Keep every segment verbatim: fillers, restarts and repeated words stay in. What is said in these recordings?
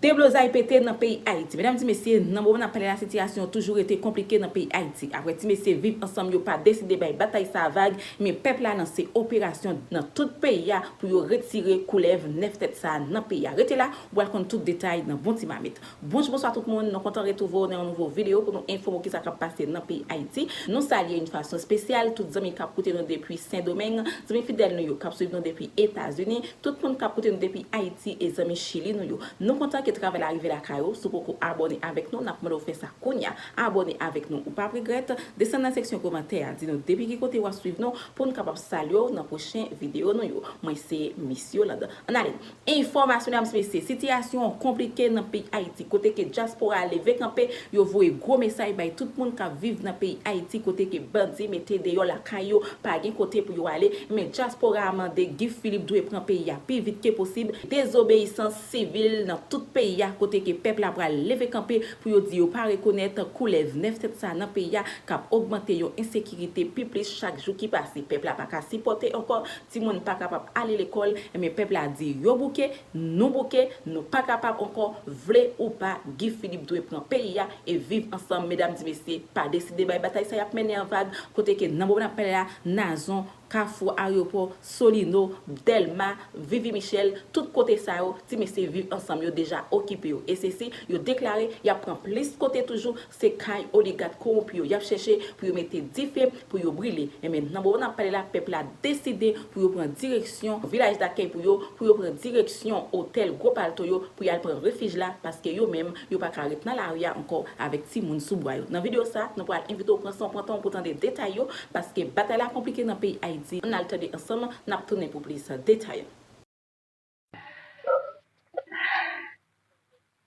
Deblozay pete nan peyi Ayiti. Medam, ti mesye, nan moman n ap pale la, sitiyasyon an toujou rete konplike nan peyi Ayiti. Apre ti mesye Viv Ansanm yo pa deside bay batay sa a vag, men pèp la lanse operasyon nan tout peyi a pou yo retire koulèv nèf tèt sa a nan peyi a. Rete la, w pral konn tout detay nan bon ti mamit. Bonjou, bonswa tout moun, nou kontan retwouve w nan yon nouvo videyo pou nou enfòme w kisa k ap pase nan peyi Ayiti. Nou salye yon fason espesyal tout zanmi k ap koute nou depi Sendomeng, zanmi fidèl nou yo k ap swiv nou depi Etazini, tout moun k ap koute nou depi Ayiti e zanmi Chili nou yo. Nou kontan ke travay la rive lakay ou. Si w poko abòne avèk nou, n ap mande w fè sa kounye a. Abòne avèk nou, ou p ap regrèt. Desann nan seksyon kòmantè a, di nou depi ki kote w ap swiv nou pou n kapab salye w nan pwochen videyo nou yo. Mwen se Miss Yolande. Ann ale. Enfòmasyon, medam, mesye, sitiyasyon an konplike nan peyi Ayiti, kote ke dyaspora a leve kanpe, yo voye gwo mesaj bay tout moun k ap viv nan peyi Ayiti, kote ke bandi mete deyò lakay yo, pa gen kote pou yo ale. Men dyaspora a mande Guy Philippe dwe pran peyi a pi vit ke posib. Dezobeyisans sivil nan tout peyi a, kote ke pèp la pral leve kanpe pou yo di yo pa rekonèt koulèv nèf tèt sa nan peyi a, k ap ogmante yon ensekirite pi plis chak jou ki pase. Pèp la pa ka sipòte ankò, timoun pa kapab ale lekòl, enben pèp la di yo bouke, nou bouke, nou pa kapab ankò, vle ou pa, Guy Philippe dwe pran peyi a e Viv Ansanm, medam, ti mesye, pa deside bay batay sa y ap mennen an vag, kote ke nan moman n ap pale la, Nazon, Kafou, Ayewopò, Solino, Dèlma, Vivi Michèl, tout kote sa yo, ti mesye Viv Ansanm yo deja okipe yo. E se si yo deklare y ap pran plis kote toujou, se kay oligak kowonpi yo y ap chèche pou yo mete dife, pou yo brile. Enben, nan moman n ap pale la, pèp la deside pou yo pran direksyon vilaj dakèy pou yo, pou yo pran direksyon otèl Gwo Palto yo, pou y al pran refij la, paske yo menm, yo pa ka ret nan lari a ankò avèk timoun sou bra yo. Nan videyo sa, nou pral envite w pran san w pran tan w pou tande detay yo, paske batay la konplike nan peyi Ayiti. Ann al tande ansanm, n ap tounen pou plis detay.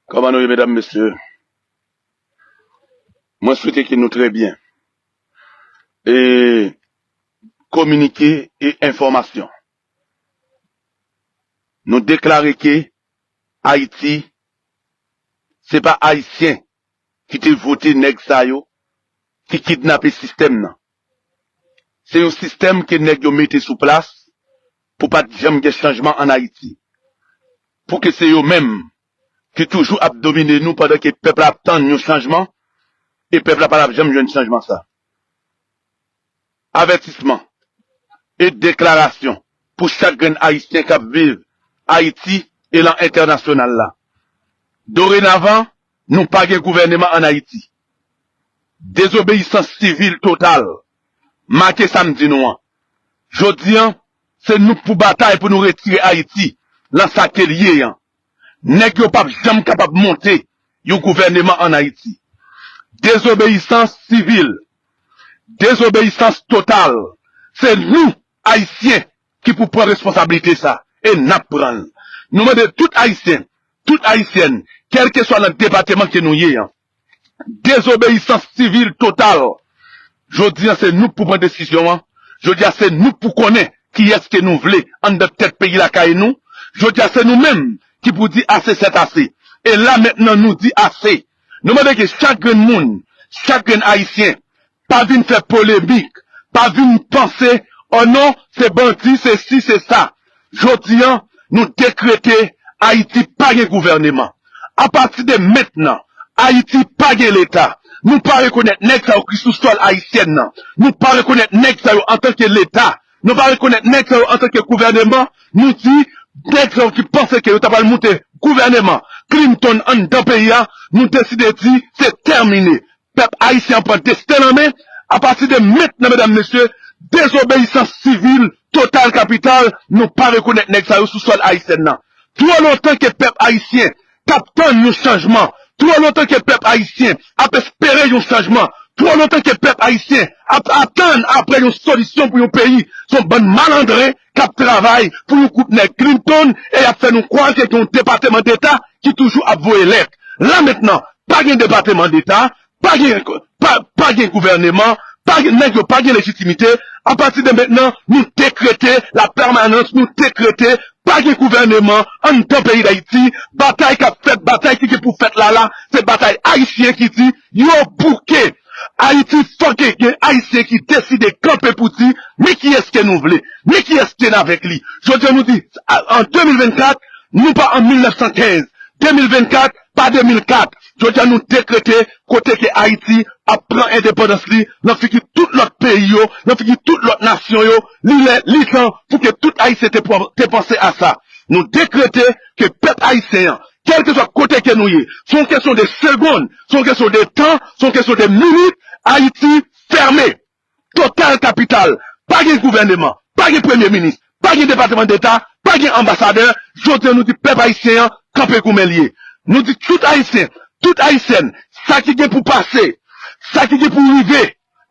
Kòman nou ye, medam, mesye? Mwen swete ke nou trè byen. E kominike e enfòmasyon. Nou deklare ke Ayiti, se pa Ayisyen ki te vote nèg sa yo ki kidnape sistèm nan. Se yon sistèm ke nèg yo mete sou plas pou pa t janm gen chanjman ann Ayiti. Pou ke se yo menm ki toujou ap domine nou pandan ke pèp la ap tann yon chanjman e pèp la pa t ap janm jwenn chanjman sa. Avètisman e deklarasyon pou chak grenn Ayisyen k ap viv Ayiti e lan entènasyonal la. Dorenavan, nou pa gen gouvèneman ann Ayiti. Dezobeyisans sivil total make sa m di nou an. Jodi an, se nou k pou batay pou nou retire Ayiti lan sa ke l ye an. Nèg yo p ap janm kapab monte yon gouvèneman ann Ayiti. Dezobeyisans sivil, dezobeyisans total, se nou, Ayisyen, ki pou pran responsablite sa, e n ap pran l. Nou mande tout Ayisyen, tout Ayisyèn, kèlkeswa nan depatman ke nou ye an, dezobeyisans sivil total. Jodi an, se nou k pou pran desizyon an. Jodi a, se nou k pou konnen kiyès ke nou vle anndan tèt peyi lakay nou. Jodi a, se nou menm ki pou di ase sèt ase. E la mentnan, nou di ase. Nou mande ke chak grenn moun, chak grenn Ayisyen, pa vin fè polemik, pa vin panse, o non, se bandi, se si, se sa. Jodi an, nou dekrete Ayiti pa gen gouvèneman. Apati de mentnan, Ayiti pa gen Leta. Nou pa rekonèt nèg sa yo ki sou sòl ayisyèn nan. Nou pa rekonèt nèg sa yo antanke Leta. Nou pa rekonèt nèg sa yo antanke gouvèneman. Nou di, nèg sa yo ki panse ke yo ta pral moute gouvèneman Clinton anndan peyi a, nou deside di, se tèmine. Pèp ayisyen an pran desten l an men. Apati de mentnan, medam, mesye, dezobeyisans sivil total kapital, nou pa rekonèt nèg sa yo sou sòl ayisyèn nan. Twò lontan ke pèp ayisyen t ap tann yon chanjman, twò lontan ke pèp ayisyen ap espere yon chanjman, twò lontan ke pèp ayisyen ap atann apre yon solisyon pou yon peyi, se yon bann malandren k ap travay pou yon gwoup nèg Clinton e y ap fè nou kwè ke gen yon Depatman Deta ki toujou ap voye lèt. La mentnan, pa gen Depatman Deta, pa gen, pa, pa gen gouvèneman, pa gen, nèg yo pa gen lejitimite. Apati de mentnan, nou dekrete lapèmanans, nou dekrete pa gen gouvèneman anndan peyi Dayiti. Batay k ap fèt, batay ki gen pou fèt la la, se batay ayisyen ki di yo bouke. Ayiti fòk gen, gen Ayisyen ki deside kanpe pou di, men kiyès ke nou vle, men kiyès ke n avèk li. Jodi a nou di, a, an de mil vennkat, nou pa an mil nèf san kenz. de mil vennkat pa de mil kat. Jodi a nou dekrete kote ke Ayiti ap pran endepandans li nan figi tout lòt peyi yo, nan figi tout lòt nasyon yo, li lè, li tan pou ke tout Ayisyen te pran, te panse a sa. Nou dekrete ke pèp ayisyen an, kèlkeswa kote ke nou ye, se yon kesyon de segonn, se yon kesyon de tan, se yon kesyon de minit, Ayiti fèmen. Total Kapital, pa gen gouvèneman, pa gen premye minis, pa gen depatman deta, pa gen anbasadè, jodi a nou di pèp ayisyen an kanpe goumen l ye. Nou di tout ayisyen, tout ayisyèn, sa ki gen pou pase, sa ki gen pou rive,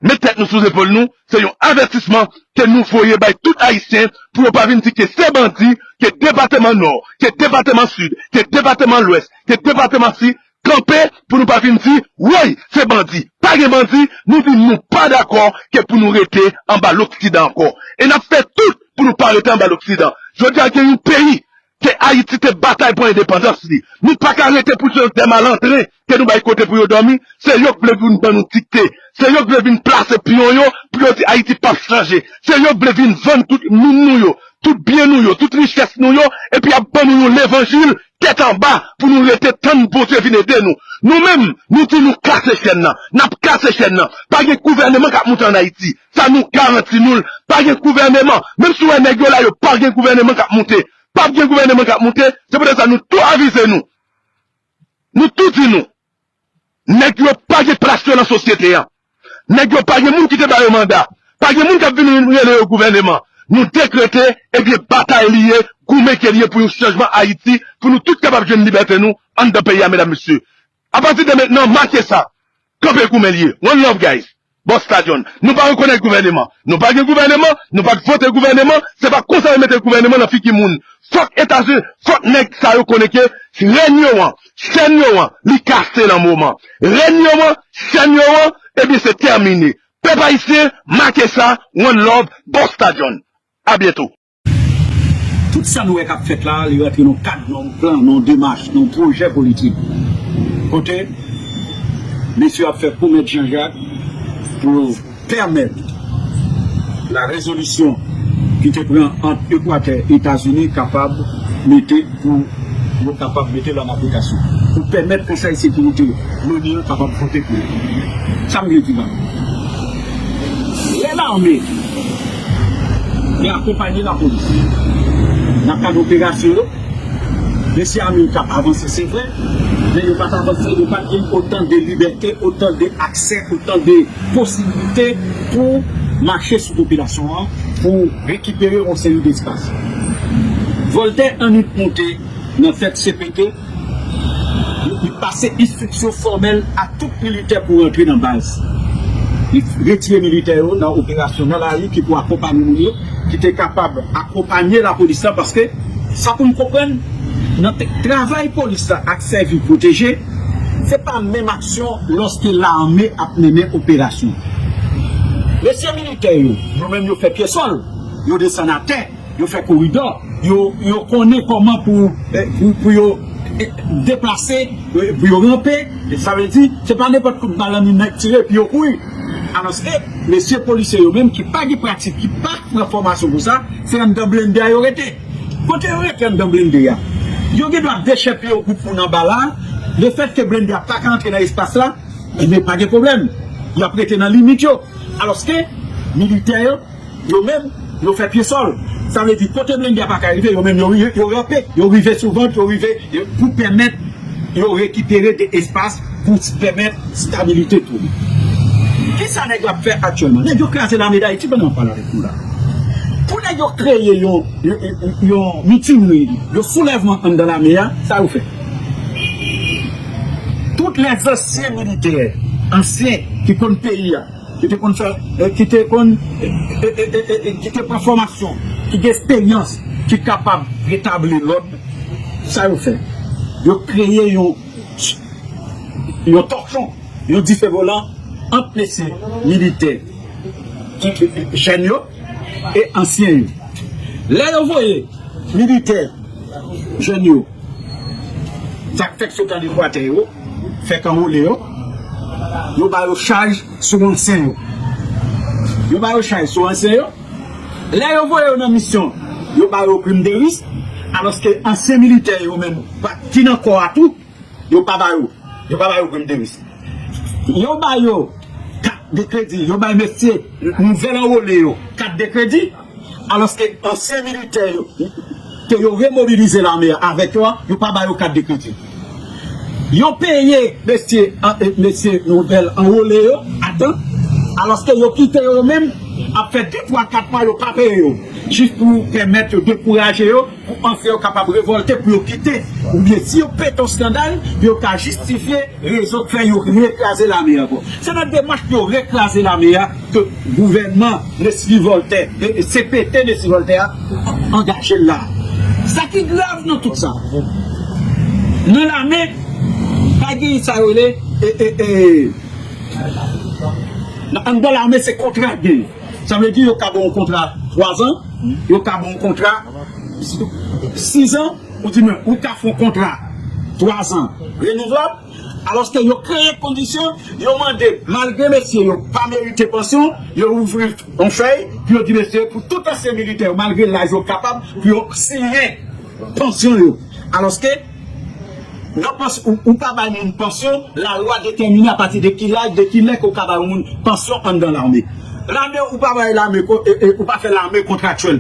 met tèt nou sou zepòl nou, se yon avètisman ke nou voye bay tout ayisyen pou yo pa vin di ke se bandi, ke depatman Nò, ke depatman Sid, ke depatman Lwès, ke depatman si, kanpe pou nou pa vin di, woy, se bandi. Pa gen bandi, nou di nou pa dakò ke pou nou rete anba Loksidan ankò. E n ap fè tout pou nou pa rete anba Loksidan. Jodi a gen yon peyi ke Ayiti te batay pou endepandans li. Nou pa ka rete pou se de malandren ke nou bay kote pou yo dòmi. Se yo k vle vin ban nou dikte. Se yo k vle vin plase piyon yo pou yo di Ayiti p ap chanje. Se yo k vle vin vann tout moun nou yo, tout byen nou yo, tout richès nou yo, epi y ap ban nou yon levanjil tèt anba pou nou rete tann Bondye vin ede nou. Nou menm, nou di nou kase chèn nan. N ap kase chèn nan. Pa gen gouvèneman k ap moute ann Ayiti. Sa nou garanti nou l. Pa gen gouvèneman. Menm si w wè nèg yo la, yo pa gen gouvèneman k ap moute. P ap gen gouvèneman k ap moute. Se poutèt sa nou tou avize nou. Nou tou di nou. Nèg yo pa gen plas yo nan sosyete a. Nèg yo pa gen moun ki te ba yo manda. Pa gen moun k ap vin rele yo gouvèneman. Nou dekrete, ebyen, batay li ye, goumen ke li ye pou yon chanjman Ayiti, pou nou tout kapab jwenn libète nou anndan peyi a, medam, mesye. Apati de mentnan, make sa. Kanpe goumen l ye. One love, guys. Boston John. Nou pa rekonèt gouvèneman. Nou pa gen gouvèneman, nou pa vote gouvèneman, se pa konsa yo mete gouvèneman nan figi moun. Fòk Etazini, fòk nèg sa yo konnen ke rèn yo an, chèn yo an, li kase nan moman. Rèn yo an, chèn yo an, ebyen se tèmine. Pèp ayisyen, make sa, one love, Boston John. A byento. Tout sa nou wè k ap fèt la, li rantre nan kad, nan yon plan, nan yon demach, nan yon pwojè politik. Kote mesye yo ap fè pwomèt Janjak pou pèmèt la rezolisyon ki te pran ant Ekwatè e Etazini kapab mete pou yo kapab mete l an aplikasyon. Pou pèmèt Konsèy Sekirite Loni an kapab vote pou li. Sa m vle di la. Lè lame te akonpaye lapolis nan kad operasyon yo, mesye ame yo t ap avanse, se vre, men yo pa t avanse, yo pa t gen otan de libète, otan de aksè, otan de posiblite pou mache sou popilasyon an, pou rekipere yon seri de espas. Vòltè Annik monte nan tèt C P T, li pase enstriksyon fòmèl a tout militè pou rantre nan baz. Li retire militè yo nan operasyon nan lari ki pou akonpaye moun yo, ki te kapab akonpaye lapolis la, paske sa pou n konprann, nan te- travay polis la ak sèvi pwoteje, se pa menm aksyon lòske lame ap mennen operasyon. Mesye militè yo, yo menm yo fè pye sòl, yo desann atè, yo fè koridò, yo, yo konnen kòman pou, eh, pou, pou yo eh, deplase, eh, pou yo ranpe. Sa vle di, se pa nenpòt kout bal nan nèg tire epi yo kouri. Alòske, mesye polisye yo menm ki pa gen pratik, ki pa pran fòmasyon pou sa, se anndan blende a yo rete. Kote yo rete anndan blende a? Yo gen dwa dechèpiye yon gwoup moun anba la, lefètke blende a pa ka antre nan espas la, ebyen pa gen pwoblèm. Y ap rete nan limit yo. Alòske, militè yo, yo menm, yo fè pye sòl. Sa vle di, kote blende a pa ka rive, yo menm, yo, yo ranpe, yo rive sou vant, yo rive pou pèmèt yo rekipere de espas pou pèmèt stabilite tou. Kisa nèg yo ap fè aktyèlman? Nèg yo kraze lame Dayiti pandan m ap pale avèk nou la. Pou nèg yo kreye yon, yon, yon, yon mitinri, yon soulèvman anndan lame a, sa yo fè? Tout lèzansyen militè, ansyen, ki konn peyi a, ki te konn fè, eh, ki te konn, eh, eh, eh, eh, eh, ki te pran fòmasyon, ki gen esperyans, ki kapab retabli lòd, sa yo fè? Yo kreye yon, yon tòchon, yon dife volan ant mesye militè ki jèn yo e ansyen yo. Lè yo voye militè jèn yo, sa k fèk sot an Ekwatè yo, fèk anwole yo, yo ba yo chaj sou ansyen yo. Yo ba yo chaj sou ansyen yo. Lè yo voye yo nan misyon, yo ba yo prim de risk. Alòske ansyen militè yo menm, pa- ki nan kò a tou, yo pa ba yo. Yo pa ba yo prim de risk. Yo ba yo kat de kredi, yo bay mesye nouvèl anwole yo kat de kredi, alòske ansyen militè yo, ke yo remobilize lame a avèk yo a, yo pa ba yo kat de kredi. Yo peye mesye, an- eh, mesye nouvèl anwole yo a tan, alòske yo kite yo menm ap fè de, twa, kat mwa yo pa peye yo, jis pou pèmèt yo dekouraje yo, pou ansyen yo kapab revòlte, pou yo kite. Oubyen si yo pete yon eskandal, pou yo ka jistifye rezon k fè yo rekraze lame a ankò. Se nan demach pou yo rekraze lame a ke gouvènman Nesmy Voltaire, e, e, C P T Nesmy Voltaire a angaje l la. Sa ki grav nan tout sa, nan lame, pa gen sa yo rele, e, e, e, nan, anndan lame se kontra k gen. Sa vle di yo ka ba w yon kontra twa zan, yo ka ba w yon kontra sis zan, ou di men, ou ka fè yon kontra twa zan renouvlab, alòske yo kreye kondisyon, yo mande, malgre mesye yo pa merite pansyon, yo ouvri yon fèy, pou yo di mesye, pou tout ansyen militè yo, malgre laj yo kapab, pou yo siyen pansyon yo. Alòske, nan pans- ou, ou pa bay moun pansyon, lalwa detèmine apati de ki laj, de ki lè ke w ka bay yon moun pansyon anndan lame. Lame, ou pa bay lame, ko- e- e- ou pa fè lame kontraktyèl.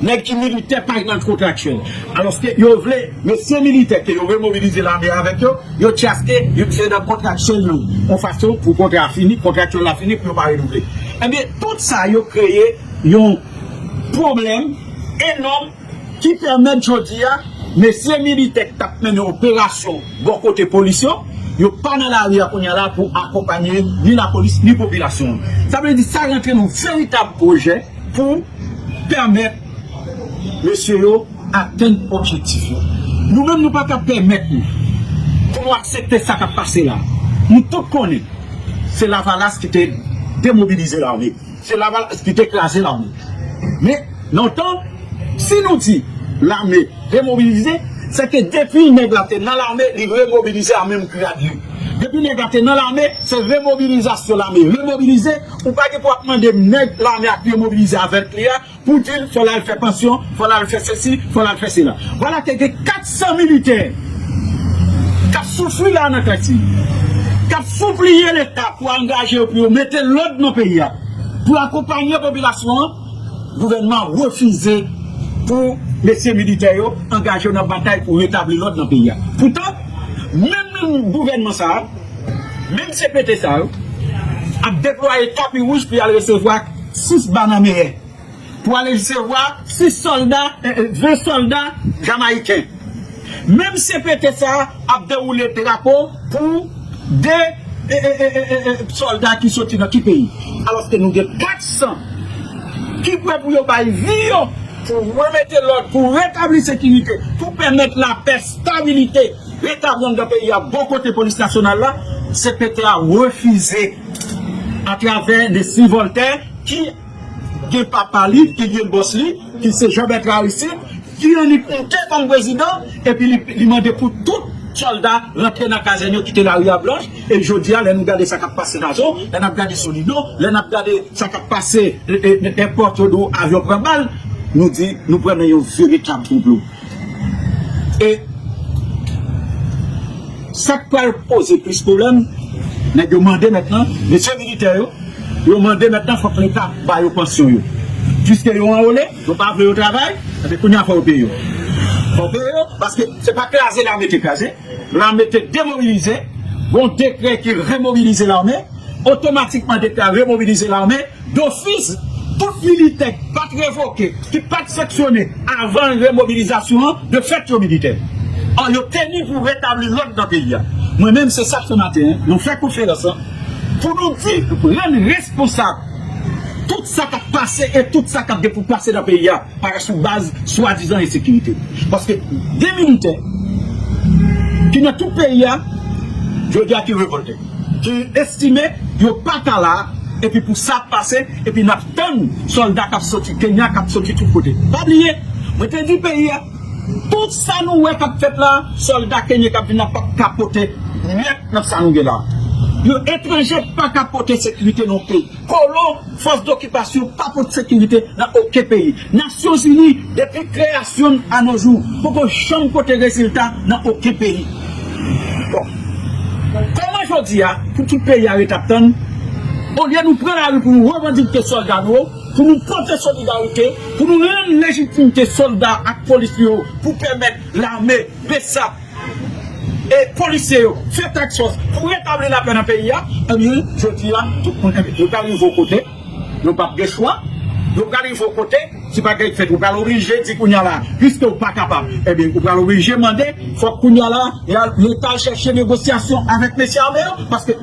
Nèg ki militè pa nan kontraktyèl. Alòske yo vle, mesye militè ke yo remobilize lame avèk yo, yo tchaske, yo se nan kontraktyèl yo. Yon fason pou kontra a fini, kontraktyèl la fini, pou yo pa renouvle. Ebyen, tout sa yo kreye yon pwoblèm enòm ki pèmèt jodi a, mesye militè k t ap mennen operasyon bò kote polis yo, yo pa nan lari a kounye a la pou akonpanye ni lapolis, ni popilasyon an. Sa vle di sa rantre nan veritab pwojè pou pèmèt mesye yo atenn objektif yo. Nou menm, nou pa ka pèmèt nou pou nou aksepte sa k ap pase la. Nou tout konnen se Lavalas ki te demobilize lame. Se Lavalas ki te kraze lame. Men, nan tan, si nou di lame remobilize, se ke depi nèg la te nan lame, li remobilize a menm grad li. Depi nèg la te nan lame, se remobilizasyon lame remobilize. Ou pa gen pou ap mande nèg lame a k remobilize avèk li a, pou di l fò l al fè pansyon, fò l al fè sesi, fò l al fè sela. Vwala ke gen kat san militè k ap soufri la nan Kati, k ap sipliye Leta pou angaje yo, pou yo mete lòd nan peyi a, pou akonpanye popilasyon an. Gouvènman an refize pou mesye militè yo angaje yo nan batay pou retabli lòd nan peyi a. Poutan, menm gouvènman sa a, menm C P T sa yo, ap deplwaye tapi wouj pou y al resevwa sis banameyè, pou al resevwa sis sòlda, eh, eh, ven sòlda jamayiken. Menm C P T sa a ap dewoule drapo pou de, eh, eh, eh, eh, eh, eh, sòlda ki soti nan ki peyi? Alòske nou gen kat san ki prè pou yo bay vi yo, pou remete lòd, pou retabli sekirite, pou pèmèt lapè, stabilite, retabli anndan peyi a, bò kote polis nasyonal la, C P T a refize atravè Nesmy Voltaire, ki gen papa li, ki gen bòs li, ki se Jean Bertrand Aristide, ki annik monte kòm prezidan, epi li, li mande pou tout sòlda rantre nan kazèn yo, kite lari a blanch. E jodi a, lè nou gade sa k ap pase Nazo, lè n ap gade Solino, lè n ap gade sa k ap pase, e, e, èpòt yo, dou avyon pran bal, nou di, nou pran nan yon veritab konplo. E sa k pral poze plis pwoblèm, nèg yo mande mentnan, mesye militè yo, yo mande mentnan fòk Leta ba yo pansyon yo. Piske yo anwole, yo pa vle yo travay, ebyen kounye a fò yo peye yo. Fò yo peye yo, paske se pa kraze lame te kraze, lame te demobilize, gon dekrè ki remobilize lame, otomatikman dekrè a remobilize lame, dofis, tout militè ki pa t revoke, ki pa t sanksyone avan remobilizasyon an, de fèt yo militè. An, yo teni pou retabli lòd nan peyi a. Mwen menm, se sa k fè maten an, nou fè konferans lan, pou nou di, rann responsab tout sa k ap pase e tout sa k ap gen pou pase nan peyi a, pa sou baz swadizan ensekirite. Paske gen militè ki nan tout peyi a, jodi a ki revòlte, ki estime yo pa ka la, epi pou sa ap pase, epi n ap tann sòlda k ap soti Kenya, k ap soti tout kote. Pa bliye, mwen te di peyi a, tout sa nou wè k ap fèt la, sòlda kenyen k ap vin la p ap ka pote myèt nan sa nou gen la. Yo etranje pa ka pote sekirite nan yon peyi. Kolon, fòs dokipasyon pa pote sekirite nan okenn peyi. Nasyonzini, depi kreyasyon l a no jou, poko janm pote rezilta nan okenn peyi. Bon. Kòman jodi a, pou tout peyi a ret ap tann, olye nou pran lari pou nou revandike sòlda nou yo, pou nou pote solidarite, pou nou rann lejitimite sòlda ak polis yo, pou pèmèt lame, besap, e polisye yo, fè task force pou retabli lapè nan peyi a, ebyen, jodi a, tout moun, ebyen, yo pral rive yon kote, yo p ap gen chwa, yo pral rive yon kote, si bagay fèt, ou pral oblije di kounye a la, piske ou pa kapab, ebyen, ou pral oblije mande, fòk kounye a la, y a, Leta al chèche negosyasyon avèk mesye ame yo, paske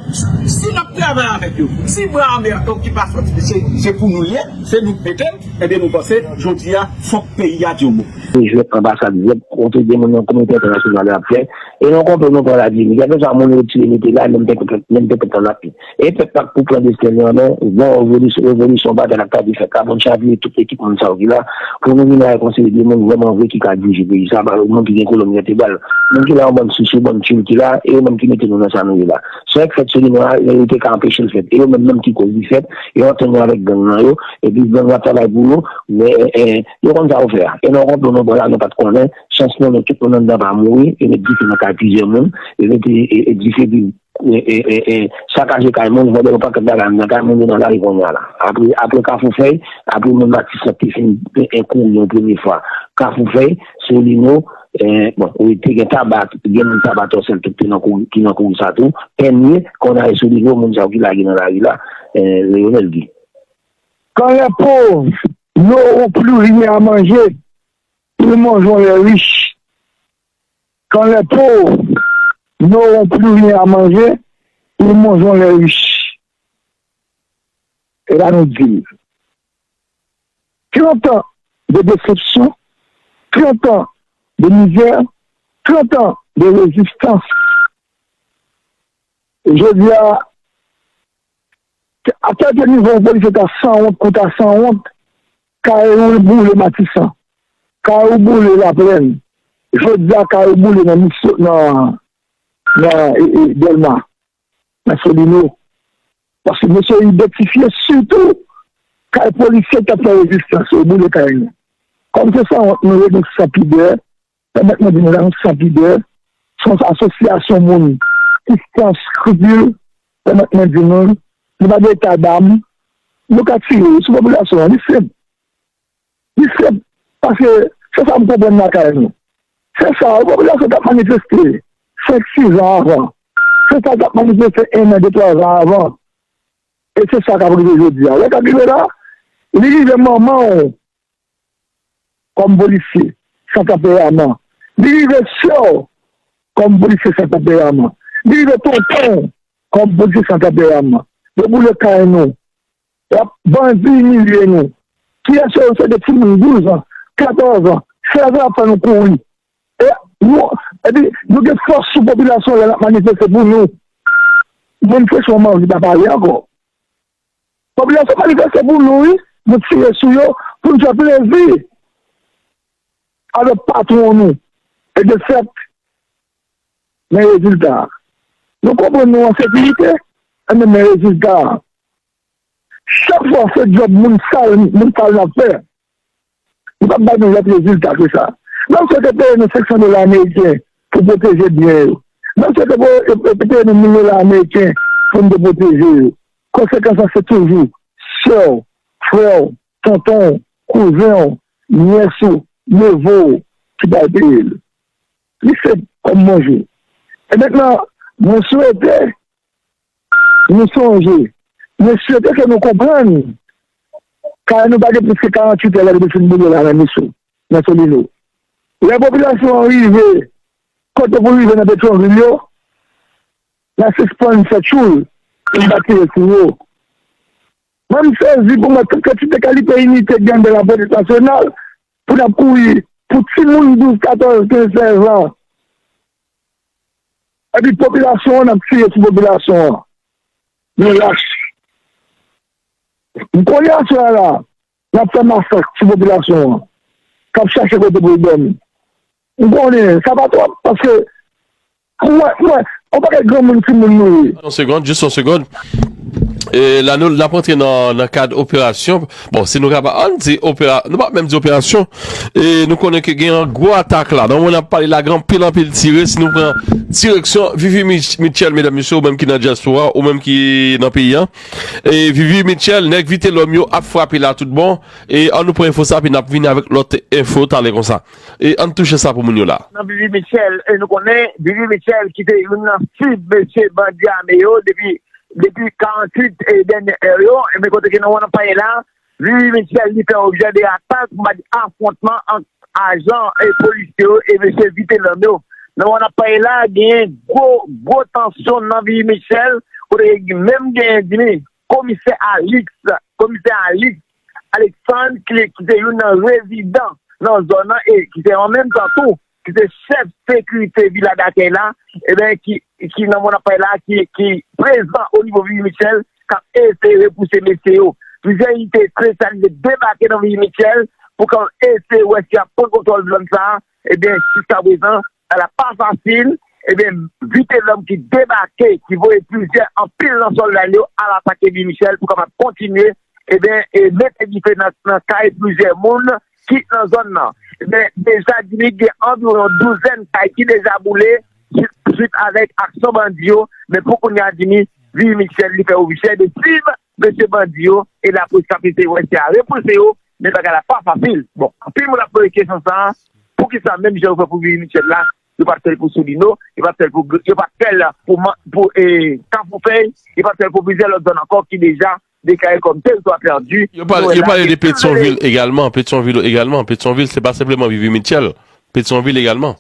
si n ap travay avèk yo, si bra ame a, donk, ki pa sòti, se, se pou nou l ye, se nou k mete l, ebyen, nou panse, jodi a, fòk peyi a di yon mo. Jwèt anbasad, jwèt kontre de moun nan kominote entènasyonal yo ap fè. E nan konplo nou pran Vladimir. Kèlkeswa moun yo tire mete la, menm pèp, menm pèp la ap ye. E pèp la pou pran desten li an men, bon, revolisyon, revolisyon, batay la ka di fèt la, pou n chavire tout ekip moun sa yo ki la, pou nou vin rekonsilye de moun vrèman vre ki ka dirije peyi sa, ba moun ki gen kolon mete bal. Moun ki la, yon bann sousou, bann tchoul ki la, e yo menm ki mete nou nan sa nou ye la. Sa k fèt sou li nou a, yo te ka anpeche l fèt. E yo menm, menm ki koz li fèt, yo antann yo avèk gang nan yo, epi gang nan ap travay pou yo, men, e, e, yo konn sa yo fè a. E nan konplo nou pran la, nou pa t konnen, chans nou, nou tout moun anndan pa mouri, e met dife nan kay plizyè moun, e mete, e, e dife, epi, e, e, e, e, sakaje kay moun, vòlè yon pakèt bagay anndan kay moun, yo nan lari kounye a la. Apre, apre Kafou Fèy, apre moun Matis la te fin, e, e, kouri yon premye fwa. Kafou Fèy, Solino, e, bon, wi, te gen Taba, gen moun Taba Tòsèl tou ki nan kouri, ki nan kouri sa tou. Pènye, Kònay Solino, moun sa yo ki lage nan lari la, e, Leonel Guy. Quand les pauvres n'auront plus rien à manger, ils mangeront les riches. Quand les pauvres n'auront plus rien à manger, ils mangeront les riches. E la nou di l. Trant an de desepsyon, trant an de mizè, trant an de rezistans. E jodi a, atè de nivo yon polisye ta sanwont, kou ta sanwont, kay ou boule Matisan, kay ou boule Laplèn. Jodi a, kay ou boule nan Miso, nan, nan, e, e, Dèlma, nan Solino. Paske mesye yo idantifye sitou kay polisye k ap fè rezistans yo, boule kay nou. Kòm se sanwont nou ye, nou san pidè, pèmèt mwen di nou la, nou san pidè, se yon asosyasyon moun ki san skripil, pèmèt mwen di nou, nou pa gen eta dam, nou ka tire sou popilasyon an, li senp. Li senp, paske se sa m konprann lakay nou. Se sa, popilasyon t ap manifeste senk, sis an avan. Se sa t ap manifeste en an, de, twa zan avan. E se sa k ap rive jodi a. Wè sa k rive la, li rive manman w kòm polisye san tanperaman. Li rive sè w kòm polisye san tanperaman. Li rive tonton w kòm polisye san tanperaman. Yo boule kay nou. Bandi imilye nou. Kiyès yo? Se de timoun douz an, katòz an, sèz an ap fè nou kouri. E nou, epi nou gen fòs sou popilasyon lè n ap manifeste pou nou. Moun freche yon manvi pa pale ankò. Popilasyon manifeste pou nou, wi. Nou tire sou yo pou n fè plezi avèk patwon nou. E de fèt, men rezilta a. Nou konprann nou an sekirite, enben men rezilta a. Chak fwa se djòb moun sal, moun sal n ap fè. Li p ap bay nou lòt rezilta ke sa. Menm si yo te peye nou senk san dola ameriken pou pwoteje byen yo, menm si yo te peye, te peye nou mil dola ameriken pou n te pwoteje yo, konsekans lan se toujou sè w, frè w, tonton w, kouzen w, nyès ou, neve w ki pral peye l. Li senp kòm bonjou. E mentnan, mwen swete nou sonje, mwen swete ke nou konprann, kay nou pa gen plis ke karanntuit è lè nou te fin boule la nan Miso, nan Solino. Lè popilasyon an rive kote pou rive nan Petwonvil yo, n a sispann fè tchoul pou n pa tire sou yo. Mwen m sezi pou m wè tout kantite kalite inite k gen anndan lapolis nasyonal pou n ap kouri pou timoun douz, katòz, kenz, sèz an. Epi popilasyon an, n ap tire sou popilasyon an. Nou lach. M konnen aswè a la, n ap fè masak sou popilasyon an k ap chache kote pou l dòmi. M konnen sa pa twòp, paske mwen, mwen, On pakèt granmoun timoun nou ye. Yon segond, jis yon segond. E la nou n ap rantre nan, nan kad operasyon. Bon, si nou kapab, ann di opera, nou pa menm di operasyon. E nou konnen ke gen yon gwo atak la. Nan moman n ap pale la, gen anpil, anpil tire. Si nou pran direksyon Vivi Mich- Mitchell, medam, mesye, ou menm ki nan dyaspora, ou menm ki nan peyi an. E Vivi Mitchell, nèg Vitelòm yo ap frape la tout bon. E ann nou pran enfo sa, epi n ap vini avèk lòt enfo talè konsa. E ann touche sa pou moun yo la. Nan Vivi Mitchell, e nou konnen Vivi Mitchell ki te youn nan sib mesye bandi ame yo depi depi karanntuit e dènye è yo, e men kote ke nan moman n ap pale la, Vivi Mitchell li fè objè de atak, m pa di afwontman ant ajan e polisye yo e mesye Vitelòm yo. Nan moman n ap pale la, genyen gwo gwo tansyon nan Vivi Mitchell, kote ke menm genyen di komisè Alix, komisè Alix Alexandre ki, ki se youn nan rezidan nan zòn nan e ki se an menm tan tou ki se chèf sekirite vila dakèy la, ebyen ki, ki nan moman n ap pale la ki, ki prezan o nivo Vivi Mitchell k ap eseye repouse mesye yo. Plizyè inite espesyalize debake nan Vivi Mitchell pou k ap eseye wè si y ap pran kontwòl zòn sa a, ebyen jiskaprezan bagay la pa fasil, ebyen Vitelòm ki debake, ki voye plizyè anpil nan sòlda l yo al atake Vivi Mitchell pou kapab kontinye ebyen e mete dife nan, nan kay plizyè moun ki nan zòn nan. Ebyen deja di li gen anviwon yon douzèn kay ki deja boule swit avèk aksyon bandi yo, men pou kounye a di li Vivi Mitchell li fè objè de sib mesye bandi yo e lapolis k ap eseye wè si y a repouse yo, men bagay la pa fasil. Bon, anpil moun ap poze kesyon sa a, poukisa menm jan yo fè pou Vivi Mitchell la, yo pa t fè l pou Solino, yo pa t fè l pou, yo pa t fè l pou, pou e, Kafou Fèy, yo pa t fè l pou plizyè lòt zòn ankò ki deja deklare kòm teritwa pèdi. Yo pale, yo pale de Petyonvil egalman, Petyonvil egalman, Petyonvil se pa senpleman Vivi Mitchell, Petyonvil egalman.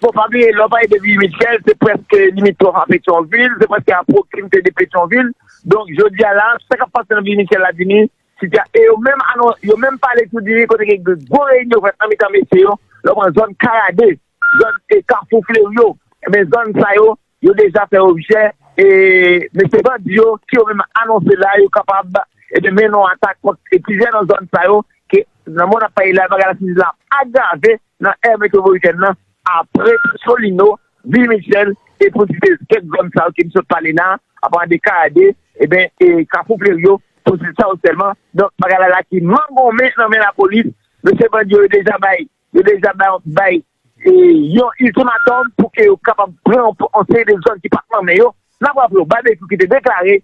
Bon, pa bliye, lè w pale de Vivi Mitchell, se prèske limitwòf a Petyonvil, se prèske a pwoksimite de Petyonvil. Donk, jodi a la, sa k ap pase nan Vivi Mitchell la, Dini, sitya-, e yo menm anon-, yo menm pale tou Dini kote gen gwo reyinyon fèt nan mitan mesye yo, lè w pran zòn Karade, zòn e Kafou Fleri yo, ebyen zòn sa yo, yo deja fè objè e mesye bandi yo ki yo menm anonse la yo kapab ebyen mennen yon atak kont e plizyè nan zòn sa yo ke nan moman n ap pale la bagay la sezi la ap agrave nan è metwopolitèn nan apre Solino, Vivi Mitchell e pou n site kèk zòn sa yo ke m sot pale la apa de Karade ebyen e Kafou Fleri yo pou n site sa yo sèlman. Donk bagay la la ki mangonmen nan men lapolis. Mesye bandi yo yo deja bay yo deja bay, bay e, yon iltimatòm pou ke yo kapab pran yon seri de zòn ki pa t nan men yo. N ap raple w, Babekyou ki te deklare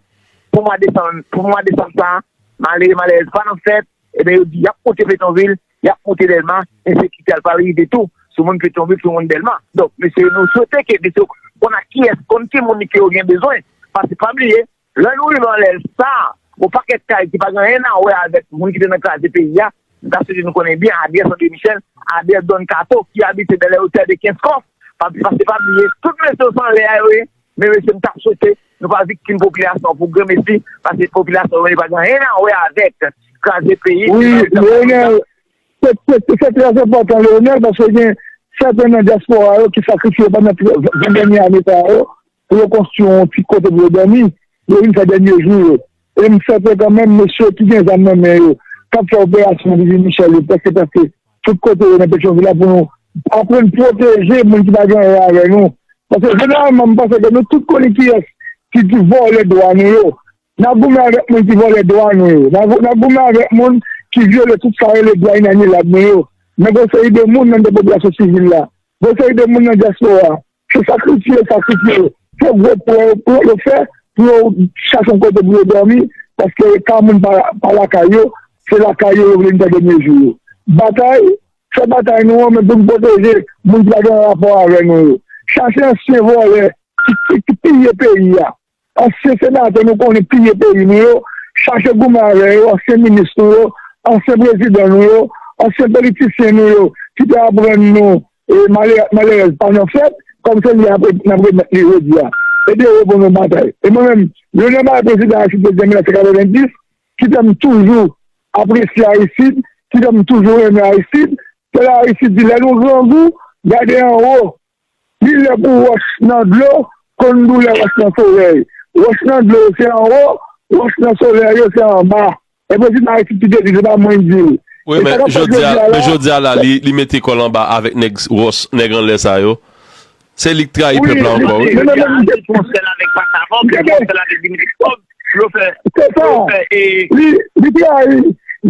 pou mwa desanm, pou mwa desanm sa a, malere malerèz pa nan fèt, ebyen yo di y ap monte Petyonvil, y ap monte Dèlma, ensekirite a pral rive tou sou moun Petyonvil, sou moun Dèlma. Donk, mesye, nou swete ke mesye yo konn ak kiyès, konn ki moun ke yo gen bezwen. Paske pa bliye, lè nou rive anlè sa, gon pakèt kay ki pa gen anyen a wè avèk moun ki te nan kraze peyi a, m ta swete nou konnen byen adrès André Michel, adrès Don Kato ki abite dans les hauteurs de Kenskòf. Pa, paske pa bliye, tout mesye yo se anlè a yo ye, men mesye m t ap swete nou pa viktim popilasyon an pou granmesi, paske popilasyon yo pa gen anyen a wè avèk kraze peyi. Wi, Leonel, se trè enpòtan, Leonel, paske gen sèten nan dyaspora yo ki sakrifye yo pandan ven dènye ane sa yo, pou yo konstwi yon ti kote pou yo dòmi, yo vin fè dènye jou yo. E m sèten kanmenm, mesye ki gen zam nan men yo, k ap fè operasyon nan Vivi Michel yo, prèske, prèske tout kote yo nan Petyonvil la pou nou aprann pwoteje moun ki pa gen anyen avè nou. Paske jeneralman, m panse ke nou tout konnen kiyès ki, ki vòlè dwa nou yo. N ap goumen avèk moun ki vòlè dwa nou yo. N ap, n ap goumen avèk moun ki vyole tout sa yo rele dwa inanyelab nou yo. Men gen yon seri de moun nan de popilasyon sivil la, gen yon seri de moun nan dyaspora, se sakrifye yo sakrifye yo, se gwo pran yo pran yo fè pou yo chache yon kote pou yo dòmi, paske kay moun pa, pa lakay yo, se lakay yo yo vle nan dènye jou yo. Batay, fè batay nou an, men pou n pwoteje moun ki pa gen rapò avè nou yo. Chache ansyen vòlè ki, ki, ki piye peyi a. Ansyen senatè nou konnen piye peyi nou yo, chache goumen avè yo, ansyen minis nou yo, ansyen prezidan nou yo, ansyen politisyen nou yo ki te aprann nou e malè, malèrèz pa nan fèt, kòm se li apre n ap remèt li jodi a. Ede yo pou nou batay. E mwen menm, youn nan bagay prezidan Aristide te di an mil nèf san katrevenndis, ki fè m toujou apresye Aristide, ki fè m toujou renmen Aristide, se lè Aristide di lè nou grangou, gade anwo. Li lè pou wòch nan dlo konn doulè wòch nan solèy. Wòch nan dlo yo se anwo, wòch nan solèy yo se anba. E prezidan Ayiti ki te di, se pa mwen ki di l. Wi, men jodi a, men jodi a la, li, li mete kò l anba avèk nèg wòch, nèg anlè sa yo. Se li k trayi pèp la ankò, wi. Li te konsèl avèk Pasavant, li te konsèl avèk Dimitri Vorbe, yo fè, yo fè, e li, li trayi,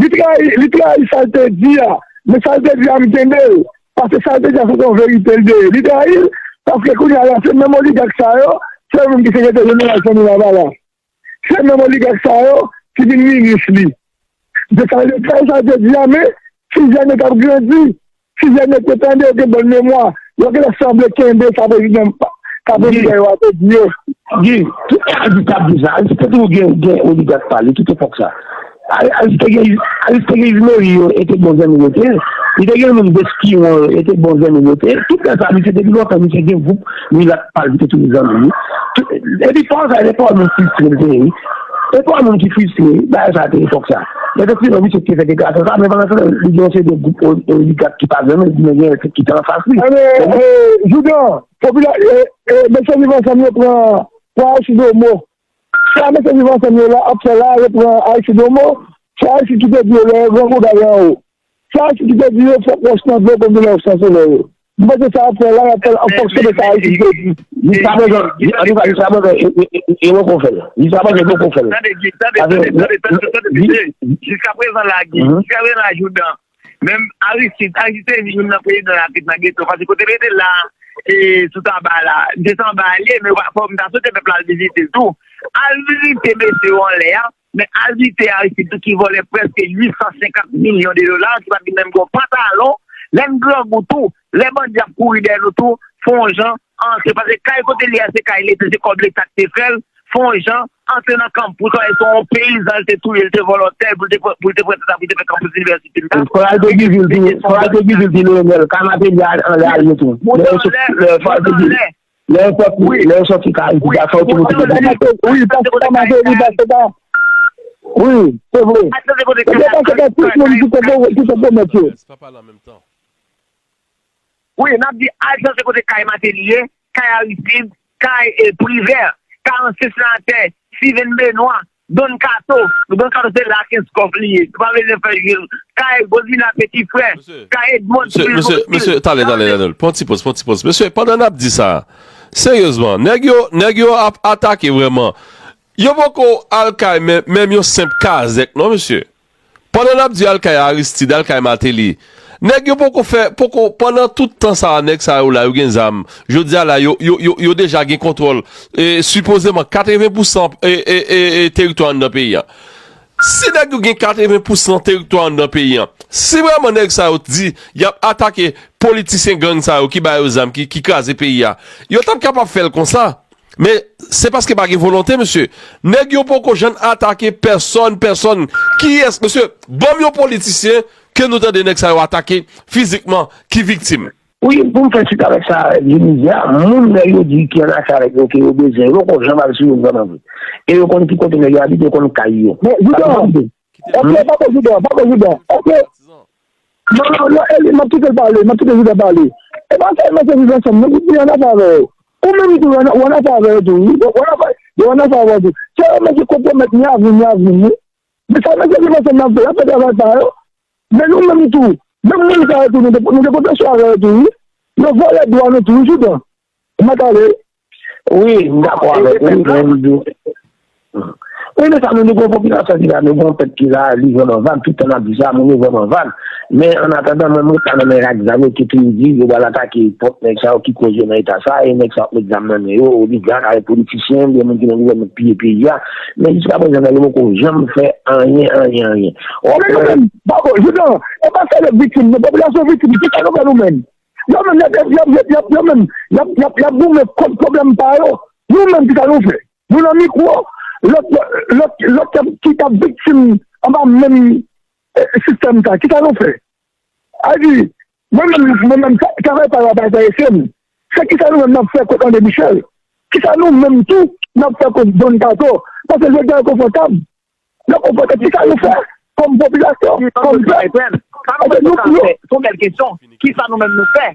li trayi, li trayi sa l te di a. Men sa l te di a, m kenbe l. Paske sa l te di a, se yon verite l te ye. Li trayi l, paske kounye a la, se menm oligak sa yo, se yo menm ki sekretè jeneral Fanmi Lavalas. Se menm oligak sa yo ki vin minis li. De sa yo fè sa yo te di a, men si jèn yo t ap grandi, si jèn yo te tande, yo gen bòn memwa, yo genlè sanble kenbe sa prezidan, sa prezidan yo a te di yo. Gi, tout Aris t ap di sa. Aris te toujou gen, gen oligak pa li, tout epòk sa. Aris te gen, Aris te gen jimeri yo, e te bon zanmi yo te. Li te gen moun Beskiwon yo, e te bon zanmi yo te. Tout lè sa, misye depi lontan, misye gen gwoup milat pa l ki te toujou zanmi li. Epi pa sa, se pa yon moun fristre l te ye, wi. Se pa yon moun ki fristre, wi. Bagay sa te epòk sa. Men te fini, misye te fè deklarasyon sa, men pandan se tan, li gen yon seri de gwoup o- oligak ki pa zanmi l, men gen ki te anfas li. Ebyen, e, Joudan, popila- e, e, mesye Viv Ansanm yo pran, pran Aristide Homo. Sa mesye Viv Ansanm yo la ap fè la, yo pran Aristide Homo. Se Aristide ki te di yo lè yo grangou gade anwo. Sa ki te di yo fòk wòch nan dlo konn de lè yo sanse lè yo. M panse sa ap fè la, y ap fè l an fonksyon de sa ki te di. Jiskaprezan, antouka, jiskaprezan, e, e, e, e, e poko fè l. Jiskaprezan, e poko fè l. Tande, Gi, tande, tande, tande, tande, tande, mesye. Jiskaprezan la, Gi, jiskaprezan la, Joudan. Menm Aristid, Aristid se youn nan prezidan lakrit nan geto. Paske kote l rete la, e, sou taba la, m te sanba ale, men fò m ta swete pèp la al vizite l tou. Al vizite mesye yo anlè a, men al vizite Aristid tou ki vòlè prèske uit san senkant milyon de dola, ki pa t gen menm yon pantalon. Lè n grangou tou, lè bandi ap kouri dèyè nou tou, fè yon jan antre. Paske kay kote li a, se kay Leta, se kòb Leta ki te fè l. Fè yon jan antre nan kanpis, se yon peyizan, l te touye, l te vòlò tè, pou l te pran, pou l te pran tè sa, pou l te fè kanpis inivèsite la. Fò al te Givil tou, fò al te Givil tou, Leonel, kay Martelly a anlè a ye tou. Lè, lè, fò al te Givil. Lè yo sòti, lè yo sòti kay, wi, sa fè yo tou moute. Wi, pase pa mache, wi, pase pa. Wi, se vre. Se te pase pa tout moun ki te, ki te pwomèt yo. Wi, n ap di al chèche kote kay Martelly ye, kay Aristide, kay, e, Privert, kay ansyen senatè Steven Benoît, Don Kato. Don Kato se la Kenskòf li ye. Nou pa bezwen fè jil. Kay Godvina Petit Frè, kay Edmond Mesye, mesye, mesye, talè, talè, talè. Pran ti poz, pran ti poz. Mesye, pandan n ap di sa, seryezman, nèg yo, nèg yo ap atake vrèman. Yo poko al kay men, menm yon senp kazèk, non, mesye. Pandan n ap di al kay Aristide, al kay Martelly, nèg yo poko fè, poko, pandan tout tan sa a, nèg sa yo la, yo gen zam. Jodi a la, yo, yo, yo, yo deja gen kontwòl, e, sipozeman, katreven pousan, e, e, e, e, teritwa anndan peyi a. Si nèg yo gen katreven pousan teritwa anndan peyi a, si vrèman nèg sa yo di y ap atake politisyen gang sa yo ki ba yo zam, ki, ki kraze peyi a, yo t ap kapab fè l konsa. Men, se paske pa gen volonte, mesye. Nèg yo poko janm atake pèsòn, pèsòn. Kiyès, mesye? Ban m yon politisyen ke nou tande nèg sa yo atake fizikman, ki viktim. Wi, pou m fè swit avèk sa Dionizia, moun nèg yo di ki annafè avèk yo, ke yo bezwen, yo poko janm al sou yo vrèman vre. E yo konn ki kote nèg yo abite, yo konn kay yo. Men, Joudan, ok, pako Joudan, pako Joudan, ok. Non, non, non, Eli, m ap kite l pale, m ap kite Joudan pale. E pa sèlman se Viv Ansanm, non, ki di annafè avè yo. Ou menm tou, ou annafè avè yo tou, wi. Ou annafè, yo annafè avè yo tou. Se yo menm ki konpwomèt ni avni, ni avni, wi. Men sa mesye Viv Ansanm nan ap fè, y ap fè travay pa yo. Men nou menm tou, menm moun sa yo tou, nou te, nou te kontre sou avè yo tou, wi. Yo vòlè dwa nou tou, wi, Joudan. Ou mèt ale. Wi, m dakò avèk ou, men m di, wi, men sa nou, nou gen yon popilasyon ki la, nou gen yon pèp ki la, li vrèman vag, tout tan n ap di sa, moun yo vrèman vag. Men, an atandan, mwen, mwen pa nan men ak zam yo ki toujou di, yo pral atake pwòp nèg sa yo ki koz yo nan eta sa, e nèg sa yo ap met zam nan men yo, oligak avèk politisyen, gen moun ki nan gouvènman k piye peyi a. Men jiskaprezan, nèg yo poko janm fè anyen, anyen, anyen. Men nou menm, pako, Joudan, e pa sèl lòt viktim, non, popilasyon viktim, kisa nou fè nou menm? Yo menm, y ap, y ap, y ap, y ap, yo menm, y ap, y ap, y ap goumen kont pwoblèm pa yo. Nou menm, kisa nou fè? Nou nan mikwo, lòt, lòt, lòt k ap, ki t ap viktim anba menm, e, sistèm sa. Kisa nou fè? A di, mwen menm, mwen menm, sa, travay pa yo a pa enterese m. Se kisa nou menm n ap fè kont André Michel? Kisa nou menm tou n ap fè kont Don Kato? Paske jodi a yo konfòtab. N ap konfòtab. Kisa nou fè kòm popilasyon, kòm pèp? Paske nou, nou, se yon bèl kesyon. Kisa nou menm nou fè?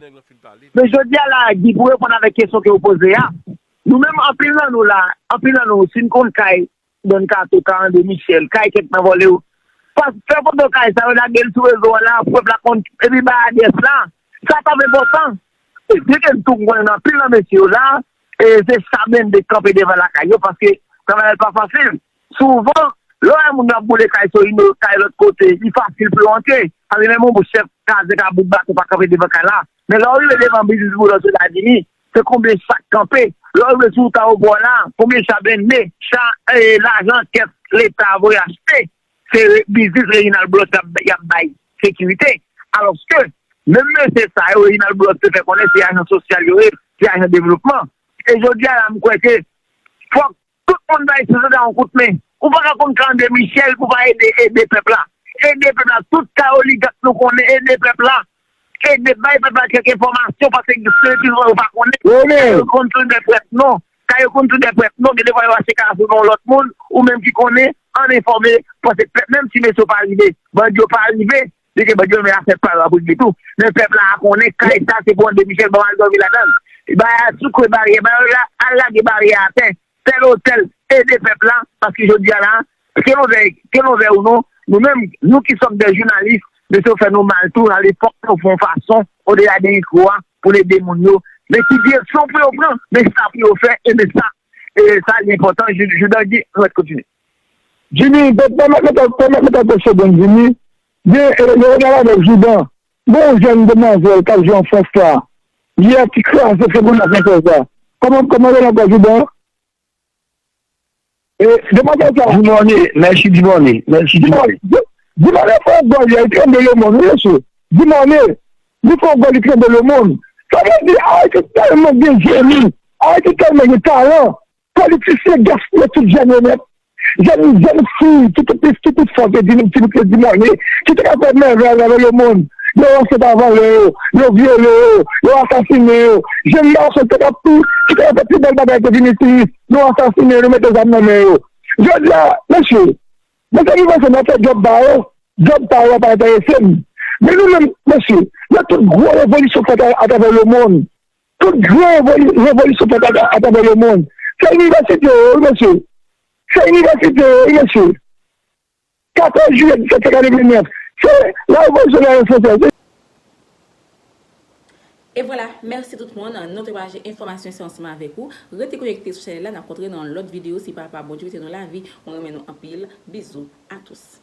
Men jodi a la, Guy, pou reponn avèk kesyon ke w poze a, nou menm, anpil nan nou la, anpil nan nou, si n konn kay Don Kato, kay André Michel, kay kèk nan vòlè yo, pa fè foto kay sa yo, lage l sou rezo a la, pou pèp la konn, epi bay adrès la. Sa pa enpòtan. E byen ke m tou m konnen anpil nan mesye yo la, e se sa blende kanpe devan lakay yo, paske travay la pa fasil. Souvan, lè w wè moun yo ap boule kay Solino, kay lòt kote, li fasil pou yo antre. Sa vle menm yon chèf kazèk a bout baton pa kanpe devan kay la. Men lè w rive devan biznis Boulos yo la vini, se konbyen cha k kanpe. Lè w rive sou wout ayewopò la, konbyen cha blende, cha, e, lajan kès Leta voye achte, se biznis Reginald Boulos y ap, y ap bay sekirite. Alòske, menm mesye sa yo, Reginald Boulos te fè konnen se ajan sosyal yo ye, se ajan devlopman. E jodi a la, m kwè ke fòk tout moun bay Seseta yon kout men. Ou pa ka konn ka André Michel pou pa ede, ede pèp la. Ede pèp la. Tout ka oligak nou konnen, ede pèp la. Ede bay pèp la kèk enfòmasyon, paske gen seri ki yo pa konnen. Ka yo konn tou de prèt non. Ka yo konn tou de prèt non. Gen defwa yo achte ka sou non lòt moun, ou menm ki konnen, ann enfòme, paske pèp, menm si mesye yo pa rive, bandi yo pa rive, li gen bandi yo, men afè pa yo ap regle tou. Men pèp la a konnen, kay sa se pou André Michel, ban al dòmi ladan l. Bay al soukwe baryè, bay al la-, al lage baryè atè, tèl otèl, ede pèp la, paske jodi a la, ke nou vle, ke nou vle ou non, nou menm, nou ki sòt de jounalis, mesye yo fè nou mal tou, ale fòk nou fè yon fason, odela de mikwo a, pou n ede moun yo. Men ki direksyon pou yo pran, men sa pou yo fè, e men sa, e sa li enpòtan, Jou-, Joudan di, nou mèt kontinye. Jimmy, pèmèt mwen ta, pèmèt mwen ta pèse bon, Jimmy. Gen, e, Leonel avèk Joudan. Bon, jèn demwazèl k ap jwe an Frans la. Yè ki kraze fè bon nan Frans la. Kòman, kòman rele ankò Joudan? E, demwazèl sa. Dimone, mèsi Dimone, mèsi Dimone. Dimone fè yon gòl yè, li tranble lemonn, wi, mesye. Dimone, li fè yon gòl, li tranble lemonn. Sa vle di, Ayiti tèlman gen jeni, Ayiti tèlman gen talan. Politisyen gaspiye tout jèn yo nèt. Jèn, jèn fi ki te plis, ki plis fò ke di, ki te di mòne, ki te ka fè mèvèy atravè lemonn. Yo ransèt avan lè yo, yo vyole yo, yo asasinen yo. Jèn gason te ka pi, ki te ka fè pi bèl bagay ke Vinicius, yo asasinen yo, yo mete zam nan men yo. Jodi a, mesye, mezanmi, panse n ap fè djòb pa yo, djòb pa yo pa enterese m. Men nou menm, mesye, nan tout gwo revolisyon fèt a, atravè lemonn, tout gran revoli-, revolisyon fèt atra-, atravè lemonn. Se inivèsite yo, wi, mesye. Se inivèsite yo, wi, mesye. Katòz jiyè disèt san katrevenèf. Se la revolisyon fransèz. E vwala, mèsi tout moun. Nou te pataje enfòmasyon sa ansanm avèk ou. Rete konekte sou chanèl la, n ap kontre nan lòt videyo si Papa Bondye mete nou lavi. Mwen renmen nou anpil. Bizou à tous.